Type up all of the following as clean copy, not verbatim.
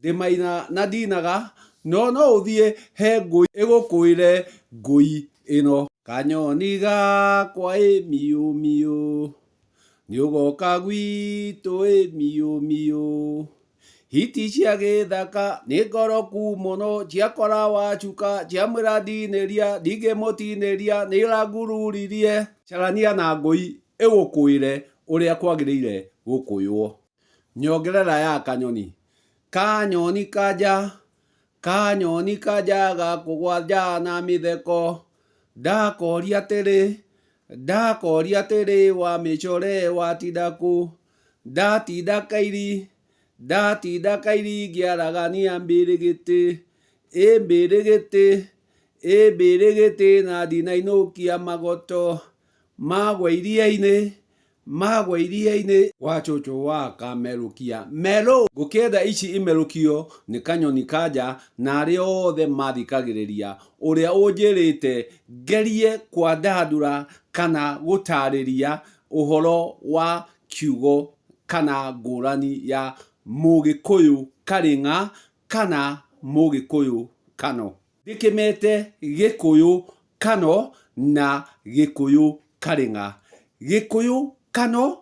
Ndĩmaina na ndinaga, no no ũthiĩ he ngũi ĩgũkũĩre ngũi ĩno. Kanyoni gakwa ĩ miũ miũ, nĩũgoka gwitũ ĩ miũ miũ. Hiti cia gĩthaka nĩ ngoroku mũno, ciakora wacuka, ciamwĩra ndinĩria, ndingĩmũtinĩria, nĩũrangururirie. Carania na ngũi ĩgũkũĩre ũrĩa kwagĩrĩire gũkũywo. Nyongerera ya kanyoni. Kanyoni kanja, kanyoni kanja gakũgwa nja na mĩtheko. Ndakoria atĩrĩ, ndakoria atĩrĩ wa mĩcore watinda kũ? Ndatinda kairi, ndatinda kairi ngĩaragania mbĩrĩgĩtĩ, ĩ mbĩrĩgĩtĩ, ĩ mbĩrĩgĩtĩ na ndinainũkia magoto. Magwa iria-inĩ, Magwa iria-inĩ. Gwa cũcũ wa kamerũkia merũ. Ngũkĩenda ici imerũkio nĩ kanyoni ka nja na arĩa othe mathikagĩrĩria ũrĩa ũnjĩrĩte ngerie kwandandũra kana gũtarĩria ũhoro wa kiugo kana ngũrani ya Mũgĩkũyũ karĩng'a kana Mũgĩkũyũ kano. Ndĩkĩmete Gĩkũyũ Kano na Gĩkũyũ Karĩng'a. Gĩkũyũ Kano,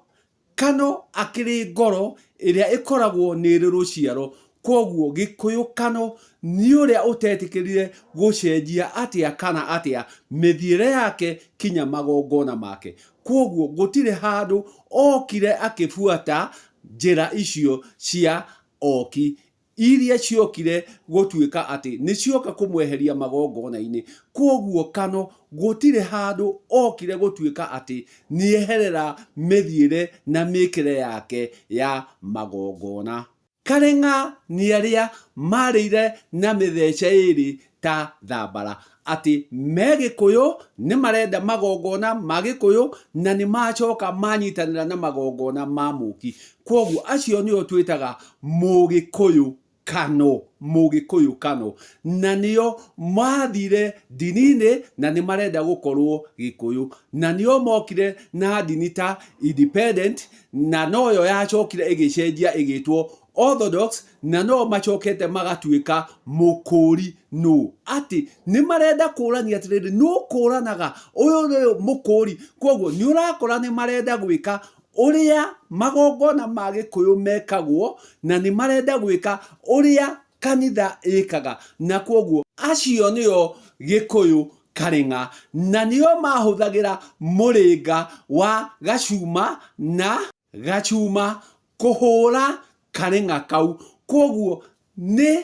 Kano akĩrĩ ngoro ĩrĩa ĩkoragwo nĩ ĩrĩ rũciaro, kwoguo Gĩkũyũ Kano nĩ ũrĩa ũtetĩkĩrire gũcenjia atĩa kana atĩa mĩthiĩre yake kinya magongona make. Kwoguo gũtirĩ handũ okire akĩbuata njĩra icio cia oki iria ciokire gũtuĩka atĩ nĩ cioka kũmweheria magongona-inĩ. Kwoguo Kano gũtirĩ handũ okire gũtuĩka atĩ nĩeherera mĩthiĩre na mĩkĩre yake ya magongona. Karĩng'a nĩ arĩa marĩire na mĩthece ĩrĩ ta thambara, atĩ me Gĩkũyũ nĩ marenda magongona ma Gĩkũyũ na nĩ macoka manyitanĩra na magongona ma Mũki. Kwoguo acio nĩo twĩtaga Mũgĩkũyũ Kano, Mũgĩkũyũ Kano. Na nĩo mathire ndini-inĩ na nĩ marenda gũkorwo Gĩkũyũ. Na nĩo mokire na ndini ta Independent na noyo yacokire ĩgĩcenjia ĩgĩtwo Orthodox na no macokete magatuĩka mũkũri nũ atĩ nĩ marenda kũrania atĩrĩrĩ nũ kũranaga ũyũ nĩ mũkũri koguo nĩ ũrakora nĩ marenda gwĩka ũrĩa magongona ma gĩkũyũ mekagwo na nĩ marenda gwĩka ũrĩa kanitha ĩkaga na kwoguo acio nĩo gĩkũyũ karĩng'a na nĩo mahũthagĩra mũrĩnga wa gacuma na gacuma kũhũra karĩng'a kau. Kwoguo nĩ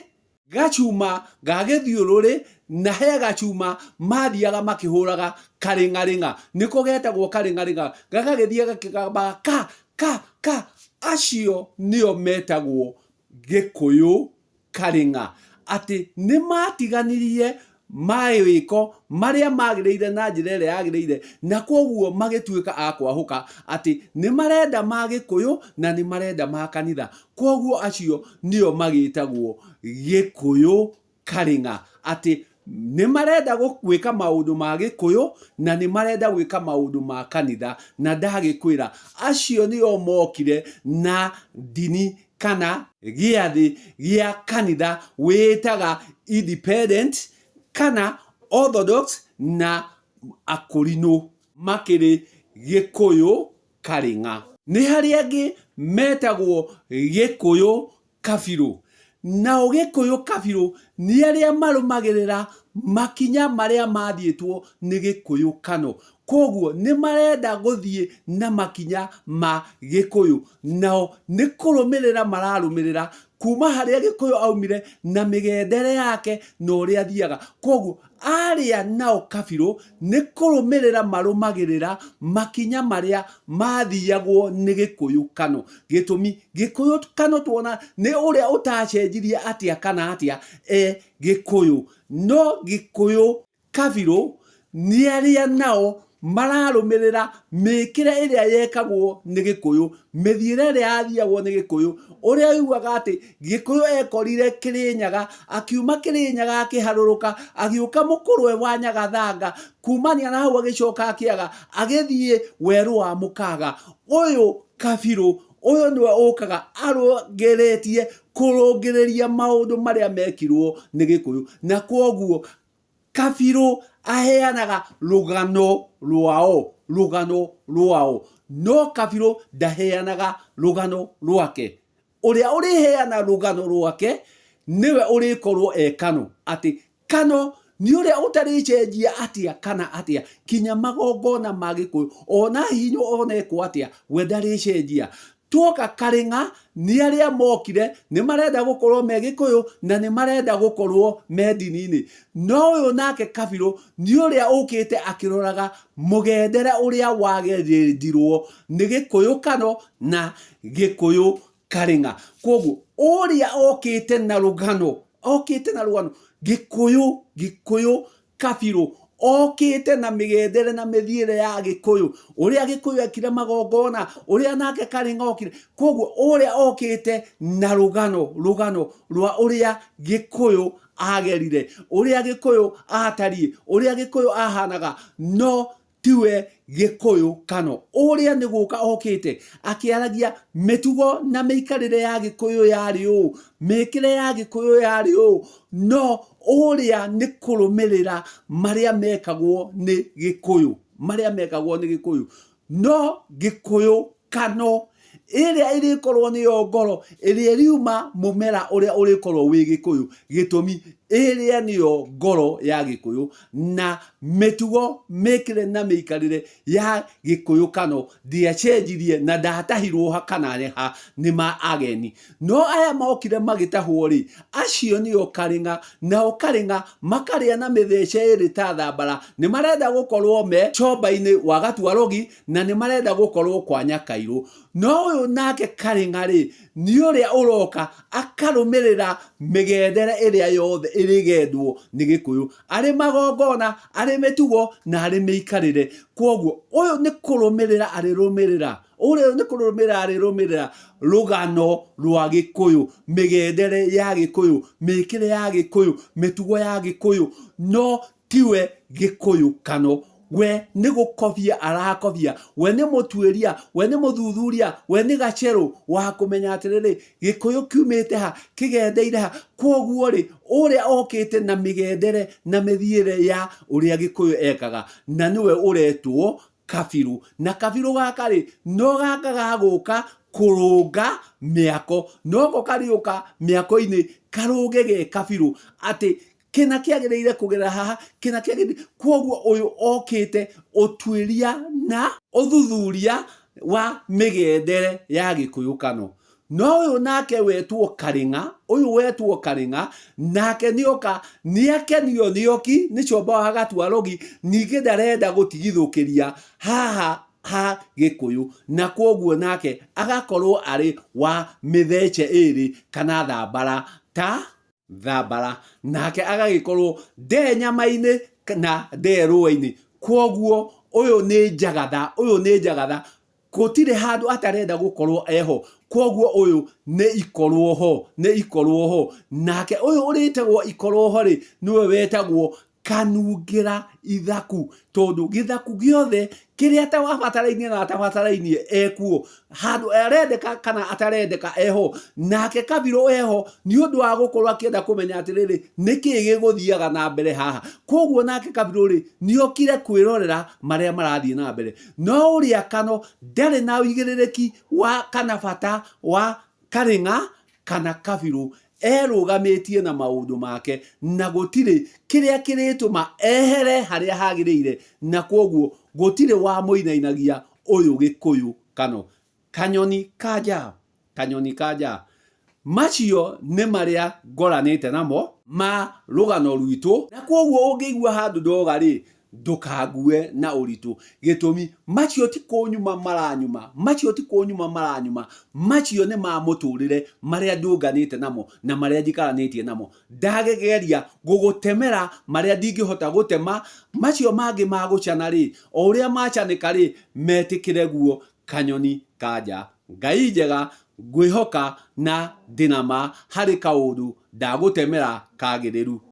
gacuma ga gĩthiũrũrĩ na he gacuma mathiaga makĩhũraga karĩng'arĩng'a. Nĩko getagwo karĩng'arĩng'a, gagagĩthiĩ gakĩgambaga ka ka ka. Acio nĩo metagwo Gĩkũyũ Karĩng'a atĩ nĩ maatiganirie mawĩko marĩa magĩrĩire na njĩra ĩrĩa yagĩrĩire, na kwoguo magĩtuĩka a kwahũka atĩ nĩ marenda ma Gĩkũyũ na nĩ marenda ma kanitha. Kwoguo acio nĩo magĩtagwo Gĩkũyũ Karĩng'a atĩ nĩ marenda gwĩka maũndũ ma Gĩkũyũ na nĩ marenda gwĩka maũndũ ma kanitha. Na ndagĩkwĩra acio nĩo mokire na ndini kana gĩathĩ gĩa kanitha wĩĩtaga Independent kana Orthodox na Akũrinũ makĩrĩ Gĩkũyũ Karĩng'a. Nĩ harĩ angĩ metagwo Gĩkũyũ Kabirũ. Nao Gĩkũyũ Kabirũ nĩ arĩa marũmagĩrĩra makinya marĩa mathiĩtwo nĩ Gĩkũyũ Kano. Kwoguo nĩ marenda gũthiĩ na makinya ma Gĩkũyũ. Nao nĩ kũrũmĩrĩra mararũmĩrĩra kuma harĩa Gĩkũyũ aumire na mĩgendere yake na ũrĩa athiaga. Kwoguo Arĩa nao kabirũ nĩ kũrũmĩrĩra marũmagĩrĩra makinya marĩa mathiagwo nĩ Gĩkũyũ Kano. Gĩtũmi, Gĩkũyũ Kano tuona nĩ ũrĩa ũtacenjirie atĩa kana atĩa e Gĩkũyũ. No Gĩkũyũ kabirũ nĩ arĩa nao mararũmĩrĩra mĩkĩre ĩrĩa yekagwo nĩ Gĩkũyũ, mĩthiĩre ĩrĩa yathiagwo nĩ Gĩkũyũ, ũrĩa ũiguaga atĩ Gĩkũyũ ekorire Kĩrĩnyaga, akiuma Kĩrĩnyaga akĩharũrũka, agĩũka Mũkũrwe wa Nyagathanga, kumania na hau agĩcoka akĩaga, agĩthiĩ werũ wa Mũkaga. Ũyũ kabirũ. Ũyũ nĩwe ũkaga arũngĩrĩtie kũrũngĩrĩria maũndũ marĩa mekirwo nĩ Gĩkũyũ, na kwoguo Kabirũ aheanaga rũgano rwao, rũgano rwao, no Kabirũ ndaheanaga rũgano rwake. Ũrĩa ũrĩheana rũgano rwake nĩwe ũrĩkorwo e Kano, atĩ Kano nĩ ũrĩa ũtarĩcenjia atĩa kana atĩa kinya magongona ma Gĩkũyũ ona hihinywo ona ekwo atĩa we ndarĩcenjia. Tuoka Karĩng'a nĩ arĩa mokire nĩ marenda gũkorwo me Gĩkũyũ na nĩ marenda gũkorwo me ndini-inĩ. No ũyũ nake Kabirũ nĩ ũrĩa ũkĩte akĩroraga mũgendere ũrĩa wagendirwo nĩ Gĩkũyũ Kano na Gĩkũyũ Karĩng'a. Kwoguo ũrĩa okĩte na rũgano, okĩte na rũgano Gĩkũyũ, Gĩkũyũ Kabirũ okĩte na mĩgendere na mĩthiĩre ya Gĩkũyũ, ũrĩa Gĩkũyũ ekire magongona, ũrĩa nake Karĩng'a okire. Kwoguo ũrĩa okĩte na rũgano, rũgano rwa ũrĩa Gĩkũyũ agerire, ũrĩa Gĩkũyũ atariĩ, ũrĩa Gĩkũyũ ahanaga, no tiwe Gĩkũyũ Kano. Ũrĩa nĩ gũka okĩte akĩaragia mĩtugo na mĩikarĩre ya Gĩkũyũ yarĩ ũũ, mĩkĩre ya Gĩkũyũ yarĩ ũũ, no ũrĩa nĩ kũrũmĩrĩra marĩa mekagwo nĩ Gĩkũyũ, marĩa mekagwo nĩ Gĩkũyũ. No Gĩkũyũ Kano ĩrĩa ĩrĩkorwo nĩyo ngoro ĩrĩa ĩriuma mũmera ũrĩa ũrĩkorwo wĩ Gĩkũyũ, gĩtũmi ĩrĩa nĩyo ngoro ya Gĩkũyũ na mĩtugo, mĩkĩre na mĩikarĩre ya Gĩkũyũ Kano ndĩacenjirie na ndatahirwo ha kana ha nĩ ma ageni. No aya mokire magĩtahwo rĩ, acio nĩo Karĩng'a, nao Karĩng'a makarĩa na mĩthece ĩrĩ ta thambara, nĩ marenda gũkorwo me comba-inĩ wa Gatuarogi na nĩ marenda gũkorwo kwa Nyakairũ. No ũyũ nake Karĩng'a-rĩ, nĩ ũrĩa ũroka akarũmĩrĩra mĩgendere ĩrĩa yothe ĩrĩgendwo nĩ Gĩkũyũ, arĩ magongona, arĩ mĩtugo na arĩ mĩikarĩre. Kwoguo ũyũ nĩ kũrũmĩrĩra arĩrũmĩrĩra, ũrĩa nĩ kũrũmĩrĩra arĩrũmĩrĩra rũgano rwa Gĩkũyũ, mĩgendere ya Gĩkũyũ, mĩkĩre ya Gĩkũyũ, mĩtugo ya Gĩkũyũ, no tiwe Gĩkũyũ Kano. We nĩ gũkobia arakobia, we nĩ mũtuĩria, we nĩ mũthuthuria, we nĩ gacerũ wa kũmenya atĩrĩrĩ, Gĩkũyũ kiumĩte ha, kĩgendeire ha. Kwoguo rĩ, ũrĩa okĩte na mĩgendere na mĩthiĩre ya ũrĩa Gĩkũyũ ekaga, na nĩwe ũretwo Kabirũ. Na kabirũ gaka rĩ, no gaka gagũka kũrũnga mĩako. Noko karĩũka mĩako-inĩ karũnge ge kabirũ atĩ kĩna kĩagĩrĩire kũgerera haha, kĩna kĩagĩrĩire. Kwoguo ũyũ okĩte ũtuĩria na ũthuthuria wa mĩgendere ya Gĩkũyũ Kano. No ũyũ nake wetwo Karĩng'a, ũyũ wetwo Karĩng'a, nake nĩoka, nĩakenio nĩoki, nĩ Comba wa Gatuarogi, ningĩ ndarenda gũtigithũkĩria haha ha Gĩkũyũ, na kwoguo nake agakorwo arĩ wa mĩthece ĩrĩ kana thambara ta thambara, nake agagĩkorwo nde nyama-inĩ na nde rũa-inĩ. Kwoguo ũyũ nĩ njagatha, ũyũ nĩ njagatha, gũtirĩ handũ atarenda gũkorwo eho. Kwoguo ũyũ nĩ ikorwo ho, nĩ ikorwo ho. Nake ũyũ ũrĩtagwo ikorwo ho rĩ, nĩwe wetagwo kanungĩra ithaku, tondũ gĩthaku gĩothe kĩrĩa abatarainie na atabatarainie ekuo, handũ arendeka kana atarendeka eho. Nake Kabirũ eho nĩ ũndũ wa gũkorwo akĩenda kũmenya atĩrĩrĩ, nĩkĩ gĩgũthiaga na mbere haha. Koguo nake Kabirũ rĩ, nĩokire kwĩrorera marĩa marathiĩ na mbere. No ũrĩa Kano ndarĩ na ũigĩrĩrĩki wa kana bata wa Karĩng'a kana Kabirũ, erũgamĩtie na maũndũ make na gũtirĩ kĩrĩa kĩrĩtũma ehere harĩa hagĩrĩire, na kwoguo gũtirĩ wamũinainagia ũyũ Gĩkũyũ Kano. Kanyoni ka njaa, kanyoni ka njaa. Macio nĩ marĩa ngoranĩte namo ma rũgano rwitũ, na kwoguo ũngĩigua handũ ndoga rĩ, ndũkangue na ũritũ. Gĩtũmi, macio ti kũnyuma maranyuma, macio ti kũnyuma maranyuma, macio nĩ ma mũtũrĩre marĩa ndũnganĩte namo na marĩa njikaranĩtie namo. Ndageria gũgũtemera marĩa ndingĩhota gũtema, macio mangĩ ma gũcana rĩ, o ũrĩa macanĩka rĩ, metĩkĩre guo kanyoni ka nja. Ngai njega, ngwĩhoka na ndĩna ma harĩ kaũndũ ndagũtemera kagĩrĩru.